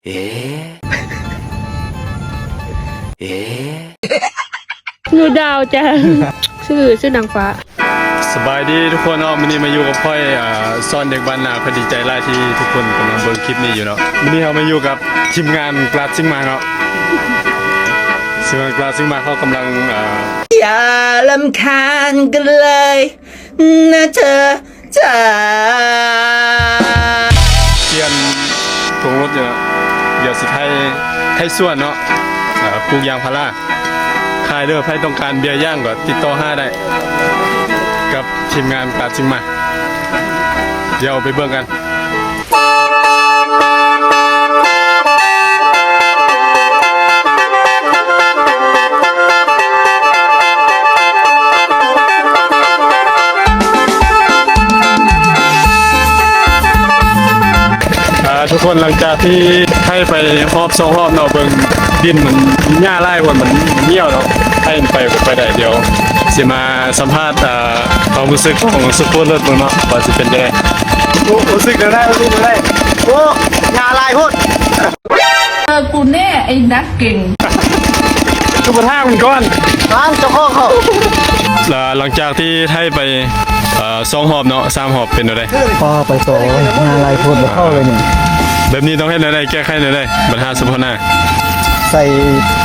ເອ ເອ ໜູດາວຈ້າ ຊື່ ຊື່ນາງຟ້າ. ສະບາຍດີທຸກຄົນເນາະ, ມື້ນີ້ມາຢູ່ກັບຂ້ອຍ ອາ ສອນເດັກບ້ານນາ. ຂ້ອຍດີໃຈຫຼາຍທີ່ທຸກຄົນກຳລັງເບິ່ງຄລິບນີ້ຢູ່ເນາະ. ມື້ນີ້ເຮົາມາຢູ່ກັບທີມງານກລາດຊິງມາເນາະ, ທີມງານກລາດຊິງມາເຂົາກຳລັງ ອາ ຢ່າລຳຄານກັນເລີຍນະເທີ ຈ້າ. ປ່ຽນໂຮງລົດຢູ່ ດຽວຊິໄຖ ໄຖສວນເນາະ ເອີ ປູກຢາງພາລາຂາຍເດີ. ໃຜຕ້ອງການເບ້ຍຢາງກໍຕິດຕໍ່ຫາໄດ້ກັບທີມງານກາດຊິງມາ. ດຽວໄປເບິ່ງກັນ. ອາ ທຸກຄົນ ຫຼັງຈາກທີ່ໄຖໄປຮອບສອງຮອບເນາະ, ເບິ່ງດິນມັນຫຍ້າຫຼາຍ ມັນ ມັນຍ່ຽວເນາະ, ໄຖໄປບໍ່ຄ່ອຍໄດ້. ດຽວຊິມາສຳພາດ ອາ ຄວາມຮູ້ສຶກຂອງຊຸບເປີເລີດເບິ່ງເນາະ ວ່າຊິເປັນຈັ່ງໃດ. ໂອ້ ຮູ້ສຶກແນວໃດ? ຮູ້ສຶກແນວໃດ? ໂອ້ ຫຍ້າຫຼາຍໂພດ. ເອີ ກູແນ່ ໄອ້ນັກເກັ່ງ. ຄືບໍ່ຖາມມັນກ່ອນ? ຖາມເຈົ້າຂອງເຂົາ. ແລ້ວຫຼັງຈາກທີ່ໄຖໄປ ເອີ ສອງຮອບເນາະ ສາມຮອບ ເປັນແນວໃດ? ພໍໄປສອງ ຫຍ້າຫຼາຍໂພດ ບໍ່ເຂົ້າເລີຍນີ້. ແບບນີ້ຕ້ອງເຮັດແນວໃດ? ແກ້ໄຂແນວໃດ? ບັນຫາສະເພາະໜ້າ ໃສ່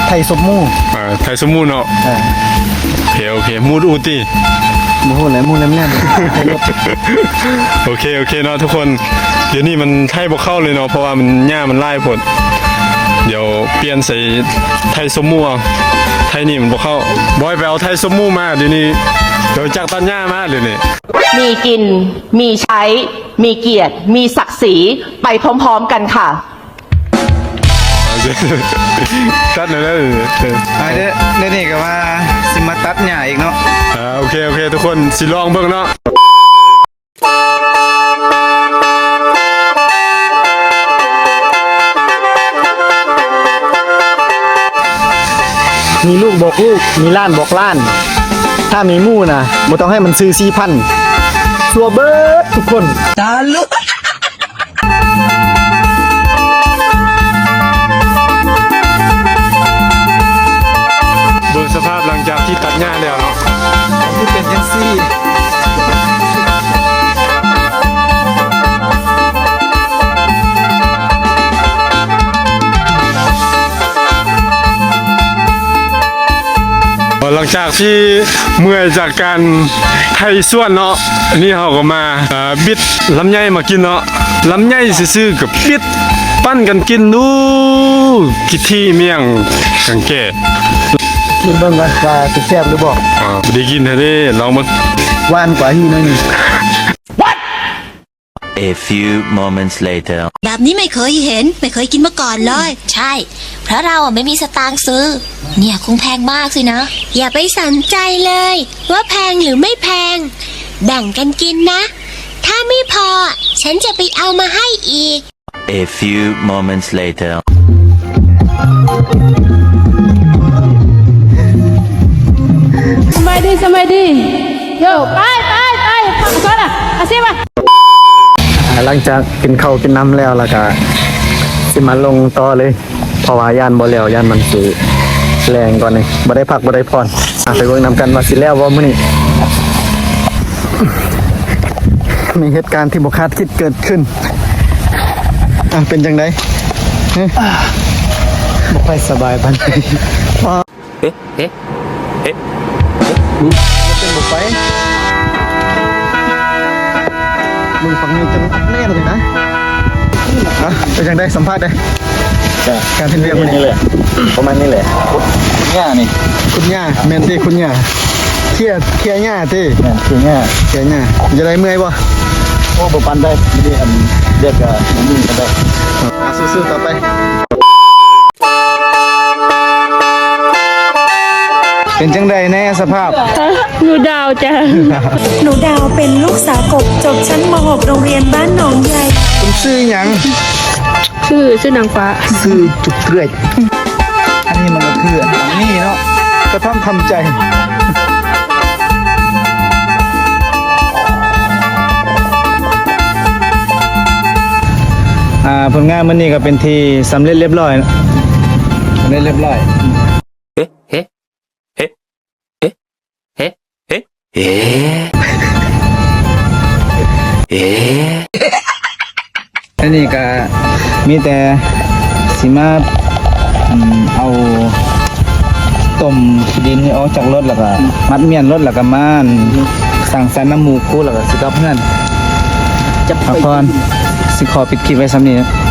ໄຖສົບໝູ່. ເອີ ໄຖສົບໝູ່ເນາະ. ເອີ ໂອເຄ ໂອເຄ. ໝູດອູຕິ? ບໍ່ຮູ້ແຫຼະ ໝູດແຫຼມໆ. ໂອເຄ ໂອເຄເນາະທຸກຄົນ. ດຽວນີ້ມັນໄຖບໍ່ເຂົ້າເລີຍເນາະ ເພາະວ່າມັນ ຫຍ້າມັນຫຼາຍໂພດ. ດຽວປ່ຽນໃສ່ໄຖສົບໝູ່ເອົາ, ໄຖນີ້ມັນບໍ່ເຂົ້າ. ບອຍໄປເອົາໄຖສົບໝູ່ມາ ດຽວນີ້ ດຽວຈັກຕັດຫຍ້າມາດຽວນີ້. ມີกิน มีใช้ มีเกียรติ มีศักดิ์ศรี ไปพร้อมๆ กันค่ะ. ຕັດແນວໃດ? ເອີ ດຽວນີ້ກໍວ່າຊິມາຕັດຫຍ້າອີກເນາະ. ອ່າ ໂອເຄ ໂອເຄ ທຸກຄົນ ຊິລອງເບິ່ງເນາະ. ມີລູກບອກລູກ ມີຫຼານບອກຫຼານ ຖ້າມີໝູ່ນະ ບໍ່ຕ້ອງໃຫ້ມັນຊື້ສີ່ພັນ ຊົ່ວເບີດທຸກຄົນ. ຕາລຸ ເບິ່ງສະພາບຫຼັງຈາກທີ່ຕັດຫຍ້າແລ້ວເນາະ ຄືເປັນຈັ່ງຊີ້. ຫຼັງຈາກທີ່ເມື່ອຍຈາກການໄຖສວນເນາະ, ອັນນີ້ເຮົາກໍມາ ເອີ ບິດລຳໄຍມາກິນເນາະ. ລຳໄຍຊື່ໆກໍບິດ ປັ່ນກັນກິນດູ ກິດຖີ່ມຽງກັງແກ. ກິນເບິ່ງກ່ອນວ່າຊິແຊບຫຼືບໍ່. ອ່າ ບໍ່ໄດ້ກິນແທ້ເດ້ ລອງເບິ່ງ. ຫວານກວ່າຮີໜ້ອຍໜຶ່ງ. A few moments later. แบบนี้ไม่เคยเห็น ไม่เคยกินมาก่อนเลย. ใช่ เพราะเราอะไม่มีสตางค์ซื้อ เนี่ยคงแพงมากสินะ. อย่าไปสนใจเลย ว่าแพงหรือไม่แพง แบ่งกันกินนะ ถ้าไม่พอ ฉันจะไปเอามาให้อีก. A few moments later. ສະບາຍດີ ສະບາຍດີ. ໂຢ ໄປ ໄປ ໄປ ພັກກ່ອນລະ ອາຊີບອະ. ຫຼັງຈາກກິນເຂົ້າກິນນ້ຳແລ້ວ ແລ້ວກະຊິມາລົງຕໍ່ເລີຍ ເພາະວ່າຢ້ານບໍ່ແລ້ວ ຢ້ານມັນຊິແລງກ່ອນນີ້ ບໍ່ໄດ້ພັກບໍ່ໄດ້ຜ່ອນ. ອ່ະ ໄປເບິ່ງນຳກັນວ່າຊິແລ້ວບໍ່ມື້ນີ້. ມີເຫດການທີ່ບໍ່ຄາດຄິດເກີດຂຶ້ນ. ອ່ະ ເປັນຈັ່ງໃດ? ຮະ? ບໍ່ຄ່ອຍສະບາຍປານໃດ. ເອ ເອ ເອ ເປັນບໍ່ໄປ. ເບິ່ງຝັ່ງນີ້ຈັ່ງແນ່ນະ. ຮະ? ເປັນຈັ່ງໃດ? ສຳພາດເດ້. ການເຮັດວຽກມື້ນີ້ແຫຼະ ປະມານນີ້ແຫຼະ. ຂຸດຫຍ້ານີ້ ຂຸດຫຍ້າ. ແມ່ນຕິ ຂຸດຫຍ້າ. ເຄຍ ເຄຍຫຍ້າຕິ. ແມ່ນ ເຄຍຫຍ້າ ເຄຍຫຍ້າ. ເປັນຈັ່ງໃດ ເມື່ອຍບໍ່? ໂອ້ ບໍ່ປານໃດ. ມີອັນວຽກກະບໍ່ມີປານໃດ. ອ່າ ສູ້ໆ ຕໍ່ໄປ. ເປັນຈັ່ງໃດແນ່ສະພາບ? ໜູດາວຈ້າ. ໜູດາວເປັນລູກສາກົບ ຈົບຊັ້ນ ມ.ຫົກ ໂຮງຮຽນບ້ານໜອງໃຫຍ່. ເພິ່ນຊື່ຫຍັງ? ຊື່ ຊື່ນາງຟ້າ. ຊື່ຈຸກເກືອຍ. ອັນນີ້ມັນກໍຄືອັນນີ້ເນາະ ກະທຳທຳໃຈ. ອ ອ່າ ຜົນງານມື້ນີ້ກໍເປັນທີ່ສຳເລັດລຽບຮ້ອຍ ສຳເລັດລຽບຮ້ອຍ. ເອ ເອ ເອ ເອ ເອ ເອ ເອ ອັນນີ້ກໍມີແຕ່ຊິມາ ອືມ ເອົາຕົ້ມຂີ້ດິນນີ້ອອກຈາກລົດ ແລ້ວກໍມັດມ້ຽນລົດ ແລ້ວກໍມາ ອືມ ສັງສັນນຳໝູ່ຄູ່ ແລ້ວກໍຊິກັບເຮືອນ ຈະໄປພັກຜ່ອນ. ຊິຂໍປິດຄລິບໄວ້ສ່ຳນີ້.